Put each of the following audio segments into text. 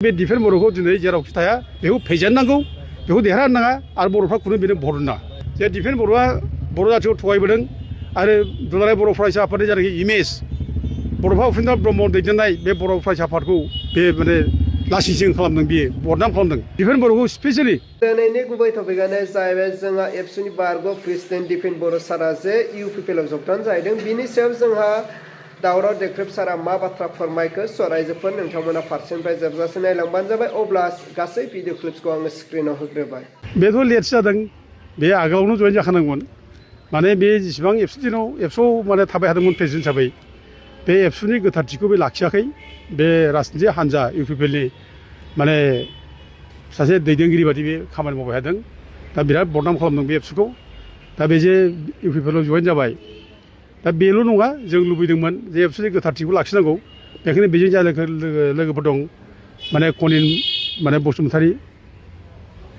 बे डिफेन्स बर'खौ दिनै जेरावखि थाया बेखौ फेजेननांगौ बेखौ देरहानो नाङा आरो बर'फ्रा खुनु बेनो बर'नो नाङा जे डिफेन्स बर'आ बर' जाथिखौ थगायबोदों आरो दुलाराय बर' फरायसा आफादनि जायनाखि इमेज बड'फा उपेन्द्र ब्रह्म दैदेननाय बे बर' फरायसा आफादखौ बे माने लासिंसिं खालामदों बियो बदनाम खालामदों डिफेन्स बर'खौ स्पेसियेलि दिनैनि गुबै टपिकआनो जाहैबाय जोंहा एबसुनि बारग' प्रेसिडेन्ट डिफेन्स बर' सारा जे इउपिपिएलआव जगदान जाहैदों बिनि सायाव जोंहा दावराव देख्रेब सारा मा बाथ्रा फोरमायखो रायजोफोर नोंथांमोना फारसेनिफ्राय जोबजासे नायलांबानो जाबाय अब्ला गासै भिडिअ क्लिप्सखौ आङो स्क्रिनाव होग्रोबाय बेथ' लेटसो जादों बे आगोलावनो जयेन जाखानांगौमोन माने बे जेसेबां एबसुआव माने थाबाय थादोंमोन प्रेसिडेन्ट हिसाबै बे एबसुनि गोथारथिखौ बे लाखियाखै बे राजनिति हान्जा इउपिपिएलनि माने सासे दैदेनगिरि बादि बे खामानि मावबाय थादों दा बिराद बदनाम खालामदों बे एबसुखौ दा बे जे इउपिपिएलआव जयेन जाबाय दा बेल' नङा जों लुबैदोंमोन जे एबसुनि गोथारथिखौ लाखिनांगौ बेखायनो बेजों जा लोगोफोर दं माने कनिन माने बसुमतारी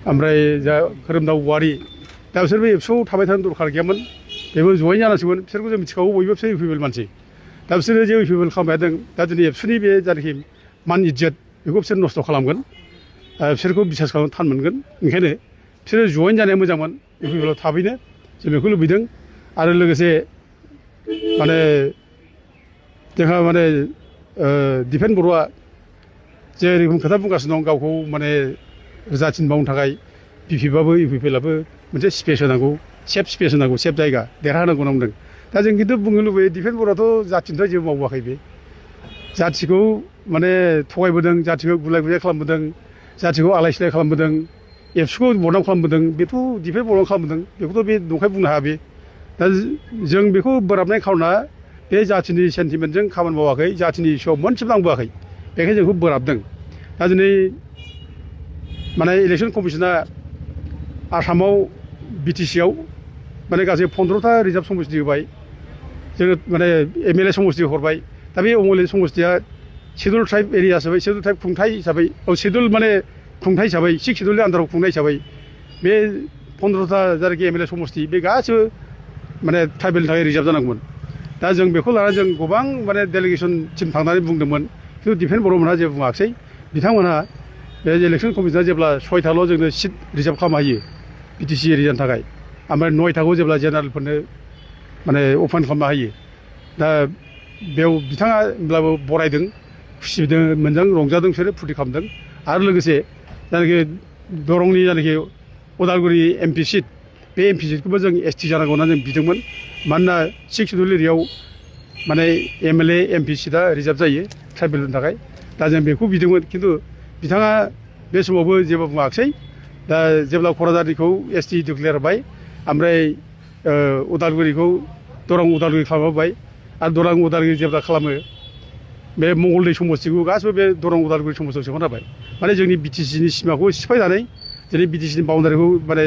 ओमफ्राय जा खोरोमदाव औवारी दा बिसोरबो एबसुआव थाबाय थानो दरखार गैयामोन बेबो जयेन जानांसिगोन बिसोरखौ जों मिथिखागौ बयबो बिसोर इउपिपिएल मानसि दा बिसोरो जे इउपिपिएल खालामबाय थादों दा दिनै एबसुनि बे जायनाखि मान इज्जत बेखौ बिसोर नस्थ' खालामगोन बिसोरखौ बिसास खालामनो थान मोनगोन ओंखायनो बिसोरो जयेन जानाया मोजांमोन इउपिपिएलआव थाबैनो जों बेखौ लुबैदों आरो लोगोसे माने जोंहा माने डिफेन्स बर'आ जे रोखोम खोथा बुंगासिनो दं गावखौ माने जाथिनि मावनो थाखाय बिपिएफआबो इउपिपिएलआबो मोनसे स्पेस होनांगौ सेफ स्पेस होनांगौ सेफ जायगा देरहानांगौ होनना बुंदों दा जों खिन्थु बुंनो लुबैयो डिफेन्स बर'आथ' जाथिनिफ्राय जेबो मावाखै बे जाथिखौ माने थगायबोदों जाथिखौ गुलाय गुजाय खालामबोदों जाथिखौ आलाय सिलाय खालामबोदों एबसुखौ बदनाम खालामबोदों बेथ' डिफेन्स बर'आ खालामबोदों बेखौथ' बे नंखाय बुंनो हाया बे दा जों बेखौ बोराबनाय खार'ना बे जाथिनि सेन्टिमेन्टजों खामानि मावाखै जाथिनि इस्युआव मोनसेबो नांबोआखै बेखायनो जोंखौ बोराबदों दा दिनै माने इलेक्सन कमिसना आसामाव बिटिसिआव माने गासै 15था रिजार्भ समस्ति होबाय जोङो माने एमएलए समस्ति हरबाय दा बे एमएलए समस्तिया शेड्युल ट्राइब एरिया हिसाबै शेड्युल ट्राइब खुंथाइ हिसाबै शेड्युल माने खुंथाइ हिसाबै 6 शेड्युलनि आन्दाराव खुंनाय हिसाबै बे 15था जायनाखि एमएलए समस्ति बे गासिबो माने ट्राइबेलनि थाखाय रिजार्भ जानांगौमोन दा जों बेखौ लानानै जों गोबां माने डेलिगेसनसिम थांनानै बुंदोंमोन खिन्थु डिफेन्स बर'मोनहा जेबो बुङाखिसै बिथांमोनहा बे इलेक्सन कमिसना जेब्ला 6थाल' जोंनो सिट रिजार्भ खालामना होयो बिटिसि एरियानि थाखाय ओमफ्राय 9थाखौ जेब्ला जेनेरेलफोरनो माने अपेन खालामना होयो दा बेयाव बिथाङा होमब्लाबो बरायदों खुसिदों मोजां रंजादों बिसोरो फुरथि खालामदों आरो लोगोसे जायनाखि दरंनि जायनाखि उदालगुरि एमपि सिट बे एमपि सिटखौबो जों एसटि जानांगौ होनना जों बिदोंमोन मानोना 6 शेड्युल एरियायाव माने एमएलए एमपि सिटआ रिजार्भ जायो ट्राइबेलनि थाखाय दा जों बेखौ बिदोंमोन खिन्थु बिथाङा बे समावबो जेबो बुङाखिसै दा जेब्ला क'क्राझारनिखौ एसटि डिक्लेयार होबाय ओमफ्राय उदालगुरिखौ दरं उदालगुरि खालामबाय आरो दरं उदालगुरि जेब्ला खालामो बे मंगलदै समस्तिखौ गासिबो बे दरं उदालगुरि समस्तियाव सोफाना होबाय माने जोंनि बिटिसिनि सिमाखौ सिफायनानै जोंनि बिटिसिनि बाउन्डारिखौ माने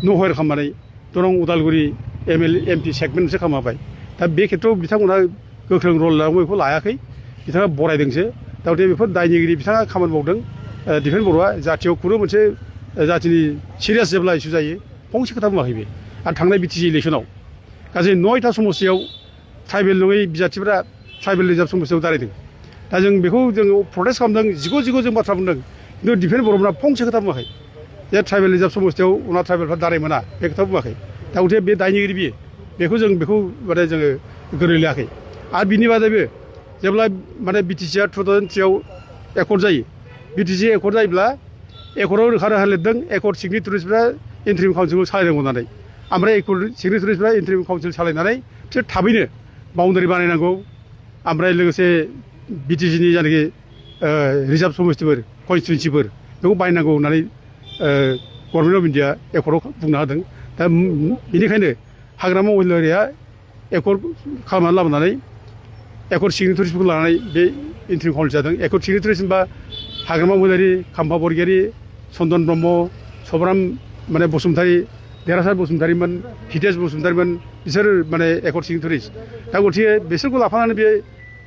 नहर खालामनानै Darrang Udalguri MLA MP segment मोनसे खालामबाय दा बे खेत्रआव बिथांमोनहा गोख्रों रल लानांगौ बेखौ लायाखै बिथाङा बरायदोंसो दा बेफोर दायनिगिरि बिथाङा खामानि मावदों डिफेन्स बर'आ जाथियाव खुनु मोनसे जातिनि सिरियास जेब्ला इसु जायो फंसे खोथा बुङाखै बे आरो थांनाय बिटिसि इलेक्सनाव गासै 9था समस्तियाव ट्राइबेल नङै बिजाथिफोरा ट्राइबेल रिजार्भ समस्तियाव दारायदों दा जों बेखौ जोङो प्रटेस्ट खालामदों जिगु जों बाथ्रा बुंदों खिन्थु डिफेन्स बर'फोरा फंसे खोथा बुङाखै जे ट्राइबेल रिजार्भ समस्तियाव उनाव ट्राइबेलफ्रा दाराय मोना बे खोथा बुङाखै दा गथे बे दायनिगिरि बियो बेखौ जों बेखौ माने जोङो गोरों लायाखै आरो बिनि बादैबो जेब्ला माने बिटिसिआ 2003आव एकर्ड जायो बिटिसि एकर्ड जायोब्ला एकर्डआव रोखा रोखा लिरदों एकर्ड सिगनेटारिसफ्रा इन्ट्रिम काउन्सिलखौ सालायनांगौ होननानै ओमफ्राय एकर्ड सिगनेटारिसफ्रा इन्ट्रिम काउन्सिल सालायनानै बिसोर थाबैनो बाउन्डारि बानायनांगौ ओमफ्राय लोगोसे बिटिसिनि जायनाखि रिजार्भ समस्तिफोर कनस्टिटुवेन्सिफोर बेखौ बायनांगौ होननानै गभर्नमेन्ट अफ इन्डिया एकर्डआव बुंना होदों दा बेनिखायनो हाग्रामा महिलारिया एकर्ड खालामनानै लाबोनानै एकर्ड सिगनेटारिसफोरखौ लानानै बे इन्ट्रिम काउन्सिल जादों एकर्ड सिगनेटारिस होनबा हाग्रामा महिलारि खाम्फा बरगयारि चन्दन ब्रह्म सब्राम माने बसुमतारी देरहासार बसुमतारीमोन हितेश बसुमतारीमोन बिसोर माने एकर्ड सिगनेटारिस दा गथिखे बिसोरखौ लाफानानै बे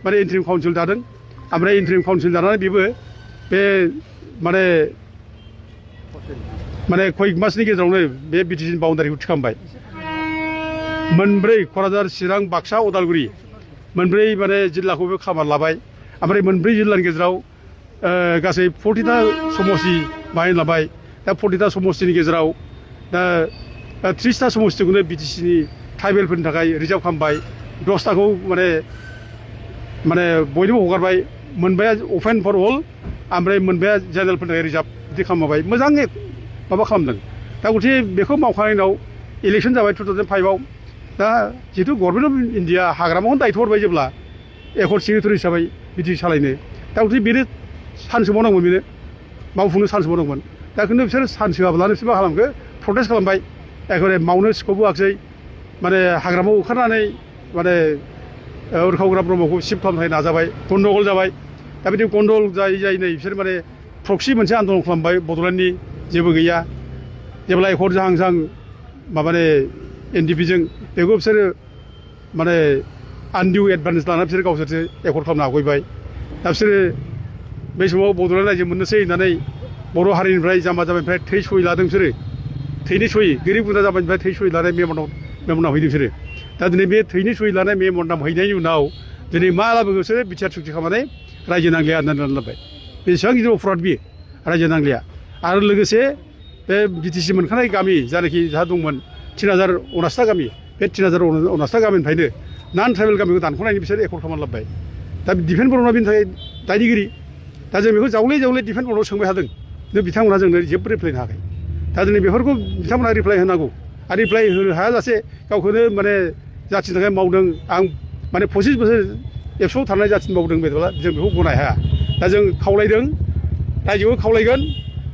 माने इन्ट्रिम काउन्सिल दादों ओमफ्राय इन्ट्रिम काउन्सिल दानानै बेबो बे माने कय मासनि गेजेरावनो बे बिटिसिनि बाउन्डारिखौ थिखांबाय मोनब्रै क'क्राझार चिरां बाक्सा उदालगुरि मोनब्रै माने जिल्लाखौबो खामानि लाबाय ओमफ्राय मोनब्रै जिल्लानि गेजेराव गासै 40टा समस्ति बाहायनो लाबाय दा 40टा समस्तिनि गेजेराव दा 30टा समस्तिखौनो बिटिसिनि ट्राइबेलफोरनि थाखाय रिजार्भ खालामबाय 10टाखौ माने बयनोबो हगारबाय मोनबाया अपेन फर अल ओमफ्राय मोनबाया जेनेरेलफोरनि थाखाय रिजार्भ बिदि खालामबाय मोजां माबा खालामदों दा गथे बेखौ मावखांनायनि उनाव इलेक्सन जाबाय 2005आव दा जिहेतु गभर्नमेन्ट अफ इन्डिया हाग्रामाखौनो दायथ' हरबाय जेब्ला एकर्ड सिगनेटरि हिसाबै बिदि सालायनो दा गथे बेनो सान्स मावनांगौमोन बेनो मावफुंनो सान्स मावनांगौमोन दा खिन्थु बिसोर सान्स होआब्लानो बिसोर मा खालामखो प्रटेस्ट खालामबाय एखेबारे मावनो स्कप होआखिसै माने हाग्रामायाव ओंखारनानै माने उरखावग्रा ब्रह्मखौ शिफ्ट खालामनो थाखाय नाजाबाय गन्दगल जाबाय दा बिदि गन्दगल जायै नै बिसोर माने प्रक्सि मोनसे आन्दलन खालामबाय बड'लेण्डनि जेबो गैया जेब्ला एकर्ड जाहां माबाने एनडिपिजों बेखौ बिसोरो माने आनडिउ एडभान्टेज लानानै बिसोर गावसोरसो एकर्ड खालामनो हागयबाय दा बिसोरो बे समाव बड'लेण्ड रायजो मोननोसै होननानै बर' हारिनिफ्राय जाम्बा जाम्बिनिफ्राय थै सहि लादों बिसोरो थैनि सहि गोरिब गुन्द्रा जाम्बानिफ्राय थै सहि लानाय मेम'नाव हैदों बिसोरो दा दिनै बे थैनि सहि लानाय मेम'नाव हैनायनि उनाव दिनै मा लाबोखो बिसोरो बिटिआर सुक्ति खालामनानै रायजो नांलिया होननानै लाबाय बेसेबां गिदिर अफराद बियो रायजो नांलिया आरो लोगोसे बे बिटिसि मोनखानाय गामि जायनाखि जाहा दंमोन 3059टा गामि बे 3059टा गामिनिफ्रायनो नान ट्राइबेल गामिखौ दानख'नायनि बिसोर एकर्ड खालामनानै लाबाय दा डिफेन्स बर्डआ बेनि थाखाय दायनिगिरि दा जों बेखौ जावले डिफेन्स बर्डआव सोंबाय थादों खिन्थु बिथांमोनहा जोंनो जेबो रिप्लाय होनो हायाखै दा दिनै बेफोरखौ बिथांमोनहा रिप्लाय होनांगौ आरो रिप्लाय होनो हायाजासे गावखौनो माने जाथिनि थाखाय मावदों आं माने 25 बोसोर एबसुआव थानाय जाथिनि मावदों बेबायदिब्ला जों बेखौ गनाय हाया दा जों खावलायदों रायजोखौ खावलायगोन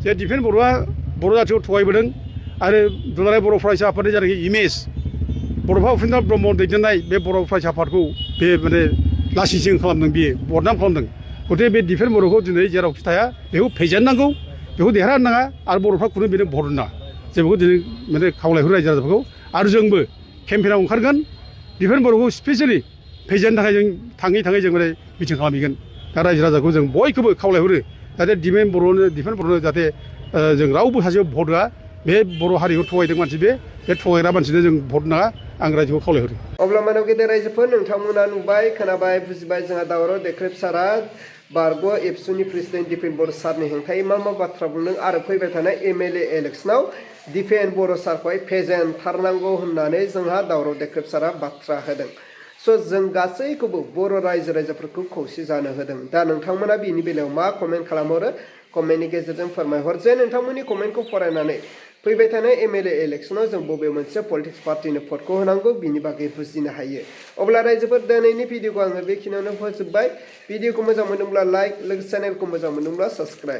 जे डिफेन्स बर्डआ बर' जाथिखौ थगायबोदों आरो दुलाराय बर' फरायसा आफादनि जायनाखि इमेज बड'फा उपेन्द्र ब्रह्म दैदेननाय बे बर' फरायसा आफादखौ बे माने लासिंसिं खालामदों बियो बदनाम खालामदों गथिखे बे डिफेन्स बर्डखौ दिनै जेरावखि थाया बेखौ फेजेननांगौ बेखौ देरहानो नाङा आरो बर'फ्रा खुनु बेनो भट होनो नाङा जों बेखौ दिनै माने खावलायहरो रायजो राजाफोरखौ आरो जोंबो केम्पेनाव ओंखारगोन डिफेन्स बर्डखौ स्पेसियेलि फेजेननो थाखाय जों थाङै जों माने मिटिं खालामहैगोन दा रायजो राजाखौ जों बयखौबो खावलायहरो जाहाथे डिफेन्स बर्डनो जाहाथे जों रावबो सासेयाव भट होआ बे बर' हारिखौ थगायदों मानसि बे थगायग्रा मानसिनो जों भट नाङा आं रायजोखौ खावलायहरो अब्ला मानव गेदेर रायजोफोर नोंथांमोना नुबाय खोनाबाय बुजिबाय जोंहा दावराव देख्रेब सारा बारग' एबसुनि प्रेसिडेन्ट दिपेन बर' सारनि हेंथायै मा बाथ्रा बुंदों आरो फैबाय थानाय एमएलए इलेक्सनाव दिपेन बर' सारखौहाय फेजेनथारनांगौ होननानै जोंहा दावराव देख्रेब सारा बाथ्रा होदों स' जों गासैखौबो बर' रायजो राजाफोरखौ खौसे जानो होदों दा नोंथांमोना बेनि बेलायाव मा कमेन्ट खालामहरो कमेन्टनि गेजेरजों फोरमायहर जे नोंथांमोननि कमेन्टखौ फरायनानै फैबाय थानाय एमएलए इलेक्सनाव जों बबे मोनसे पलिटिक्स पार्टिनो भटखौ होनांगौ बिनि बागै बुजिनो हायो अब्ला रायजोफोर दिनैनि भिडिअखौ आङो बेखिनियावनो फोजोबबाय भिडिअखौ मोजां मोनदोंब्ला लाइक लोगोसे चेनेलखौ मोजां मोनदोंब्ला साबस्क्राइब